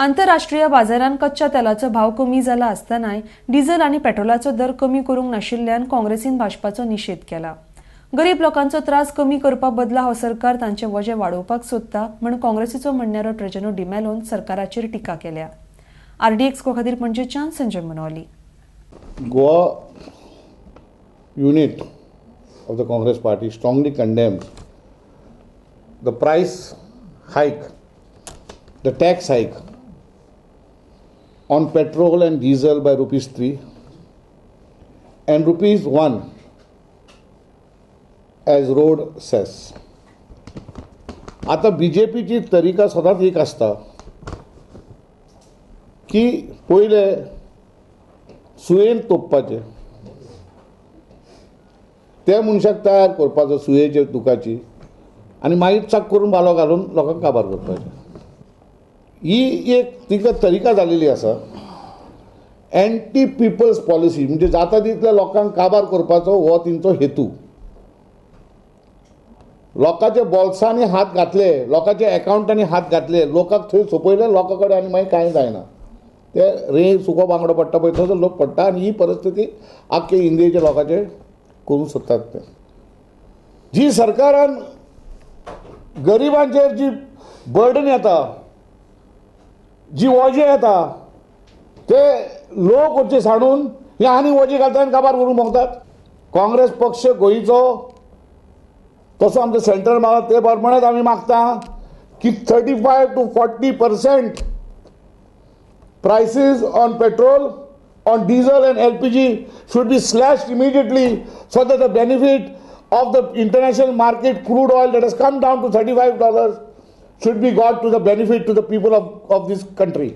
आंतरराष्ट्रीय बाजारांत कच्च्या तेलाचो भाव कमी जाला आसतनाय डिझल आनी पेट्रोलाचो दर कमी करूंक नाशिल्ल्यान काँग्रेसीन भाजपाचो निशेध केला. गरीब लोकांचो त्रास कमी करपा बदला हो सरकार तांचे वजें वाडोवपाक सोदता म्हूण काँग्रेसीचो म्हणयारो ट्रेजनो डिमेलोन सरकाराचेर टिका केल्या. आरडीएक्स खातीर पणजेच्यान Sanjay Manoli. Goa unit of the Congress Party strongly condemns the price hike, the tax hike on petrol and diesel by ₹3 and ₹1 as road cess. आता बी जे पीची तरिका सदांच एक आसता की पयले सुयेन तोपपाचें, त्या मनशाक तयार करपाचो सुयेचेर दुखाची आनी मागीर चाक करून बालो घालून लोकांक काबार करपाचें. ही एक तिका तरिका जालेली आसा. एंटी पिपल्स पॉलिसी म्हणजे जाता तितल्या लोकांक काबार करपाचो हो तेंचो हेतू. लोकांच्या बोल्सांनी हात घातले, लोकांच्या एकावंटांनी हात घातले, लोकांक थंय सोंपयले, लोकां कडेन आनी मागीर कांय जायना. ते रे सुको बांगडो पडटा पळय तसो लोक पडटा आनी ही परिस्थिती आख्खे इंडियेच्या लोकांचे करूंक सोदतात. ते जी सरकारान गरिबांचेर जी बर्डन येता, जी वजें येता, ते लोक वचचे सांडून हे आनी वजें घालता आनी काबार करूंक भोंवतात. काँग्रेस पक्ष गोंयचो तसो आमचो सेंट्रल मागता ते प्रमाणेच आमी मागता की 35 to 40% prices on petrol, on diesel and LPG should be slashed immediately so that the benefit of the international market crude oil that has come down to $35 should be got to the benefit to the people of this country.